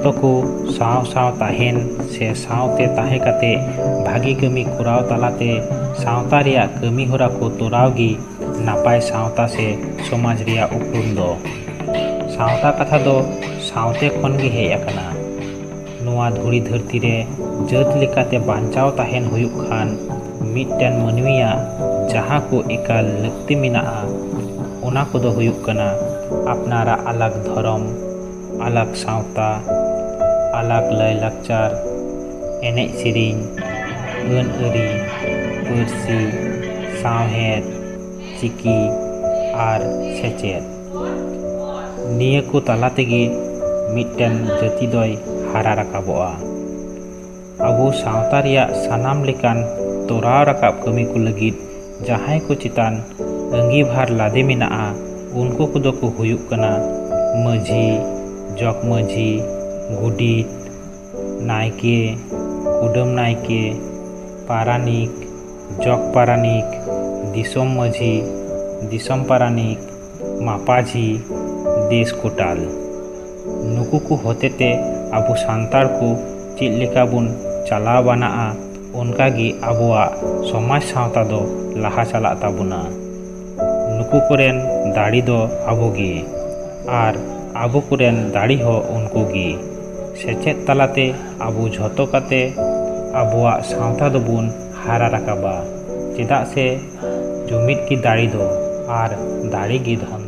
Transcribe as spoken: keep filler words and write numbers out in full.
ᱡᱚᱛᱚ ᱠᱚ ᱥᱟᱶ ᱥᱟᱶ ᱛᱟᱦᱮᱱ ᱥᱮ ᱥᱟᱶᱛᱮ ᱛᱟᱦᱮᱸ ᱠᱟᱛᱮ ᱵᱷᱟᱹᱜᱤ ᱠᱟᱹᱢᱤ ᱠᱚᱨᱟᱣ ᱛᱟᱞᱟᱛᱮ ᱥᱟᱶᱛᱟ ᱨᱮᱭᱟᱜ ᱠᱟᱹᱢᱤ ᱦᱚᱨᱟ ᱠᱚ ᱛᱚᱨᱟᱣ ᱜᱮ ᱱᱟᱯᱟᱭ ᱥᱟᱶᱛᱟ ᱥᱮ ᱥᱚᱢᱟᱡᱽ ᱨᱮᱭᱟᱜ ᱩᱯᱨᱩᱢ ᱫᱚ᱾ ᱥᱟᱶᱛᱟ ᱠᱟᱛᱷᱟ ᱫᱚ ᱥᱟᱶᱛᱮ ᱠᱷᱚᱱ ᱜᱮ ᱦᱮᱡ ᱟᱠᱟᱱᱟ᱾ ᱱᱚᱣᱟ ᱫᱷᱩᱲᱤ ᱫᱷᱟᱹᱨᱛᱤ ᱨᱮ ᱡᱟᱹᱛ ᱞᱮᱠᱟᱛᱮ ᱵᱟᱧᱪᱟᱣ ᱛᱟᱦᱮᱱ ᱦᱩᱭᱩᱜ ᱠᱷᱟᱱ ᱢᱤᱫᱴᱮᱱ ᱢᱟᱹᱱᱢᱤᱭᱟᱜ ᱡᱟᱦᱟᱸ ᱠᱚ ᱮᱠᱟᱞ ᱞᱟᱹᱠᱛᱤ ᱢᱮᱱᱟᱜᱼᱟ, ᱚᱱᱟ ᱠᱚᱫᱚ ᱦᱩᱭᱩᱜ ᱠᱟᱱᱟ ᱟᱯᱱᱟᱨᱟᱜ ᱟᱞᱟᱜᱽ ᱫᱷᱚᱨᱚᱢ, ᱟᱞᱟᱜᱽ ᱥᱟᱶᱛᱟ, ᱟᱞᱟᱜᱽ ᱞᱟᱭᱼᱞᱟᱠᱪᱟᱨ, ᱮᱱᱮᱡ ᱥᱮᱨᱮᱧ, ᱟᱹᱱ ᱟᱹᱨᱤ, ᱯᱟᱹᱨᱥᱤ, ᱥᱟᱶᱦᱮᱫ, ᱪᱤᱠᱤ ᱟᱨ ᱥᱮᱪᱮᱫ᱾ ᱱᱤᱭᱟᱹ ᱠᱚ ᱛᱟᱞᱟ ᱛᱮᱜᱮ ᱢᱤᱫᱴᱮᱱ ᱡᱟᱹᱛᱤ ᱫᱚᱭ ᱦᱟᱨᱟ ᱨᱟᱠᱟᱵᱚᱜᱼᱟ᱾ ᱟᱵᱚ ᱥᱟᱶᱛᱟ ᱨᱮᱭᱟᱜ ᱥᱟᱱᱟᱢ ᱞᱮᱠᱟᱱ ᱛᱚᱨᱟᱣ ᱨᱟᱠᱟᱵ ᱠᱟᱹᱢᱤ ᱠᱚ ᱞᱟᱹᱜᱤᱫ ᱡᱟᱦᱟᱸᱭ ᱠᱚ ᱪᱮᱛᱟᱱ ᱟᱹᱜᱤᱵᱷᱟᱨ ᱞᱟᱫᱮ ᱢᱮᱱᱟᱜᱼᱟ, ᱩᱱᱠᱩ ᱠᱚᱫᱚ ᱠᱚ ᱦᱩᱭᱩᱜ ᱠᱟᱱᱟ ᱢᱟᱹᱡᱷᱤ, ᱡᱚᱜᱽ ᱢᱟᱹᱡᱷᱤ, ᱜᱚᱰᱮᱛ, ᱱᱟᱭᱠᱮ, ᱠᱩᱰᱟᱹᱢ ᱱᱟᱭᱠᱮ, ᱯᱟᱨᱟᱱᱤᱠ, ᱡᱚᱜᱽ ᱯᱟᱨᱟᱱᱤᱠ, ᱫᱤᱥᱚᱢ ᱢᱟᱹᱡᱷᱤ, ᱫᱤᱥᱚᱢ ᱯᱟᱨᱟᱱᱤᱠ, ᱢᱟᱯᱟᱡᱷᱤ, ᱫᱮᱥ ᱠᱳᱴᱟᱞ᱾ ᱱᱩᱠᱩ ᱠᱚ ᱦᱚᱛᱮᱛᱮ ᱟᱵᱚ ᱥᱟᱱᱛᱟᱲ ᱠᱚ ᱪᱮᱫ ᱞᱮᱠᱟ ᱵᱚᱱ ᱪᱟᱞᱟᱣ ᱵᱟᱱᱟᱜᱼᱟ, ᱚᱱᱠᱟ ᱜᱮ ᱟᱵᱚᱣᱟᱜ ᱥᱚᱢᱟᱡᱽ ᱥᱟᱶᱛᱟ ᱫᱚ ᱞᱟᱦᱟ ᱪᱟᱞᱟᱜ ᱛᱟᱵᱚᱱᱟ᱾ ᱱᱩᱠᱩ ᱠᱚᱨᱮᱱ ᱫᱟᱲᱮ ᱫᱚ ᱟᱵᱚ ᱜᱮ, ᱟᱨ ᱟᱵᱚ ᱠᱚᱨᱮᱱ ᱫᱟᱲᱮ ᱦᱚᱸ ᱩᱱᱠᱩ ᱜᱮ᱾ ᱥᱮᱪᱮᱫ ᱛᱟᱞᱟᱛᱮ ᱟᱵᱚ ᱡᱷᱚᱛᱚ ᱠᱟᱛᱮ ᱟᱵᱚᱣᱟᱜ ᱥᱟᱶᱛᱟ ᱫᱚᱵᱚᱱ ᱦᱟᱨᱟ ᱨᱟᱠᱟᱵᱟ, ᱪᱮᱫᱟᱜ ᱥᱮ ᱡᱩᱢᱤᱫ ᱜᱮ ᱫᱟᱲᱮ ᱫᱚ, ᱟᱨ ᱫᱟᱲᱮ ᱜᱮ ᱫᱷᱚᱱ᱾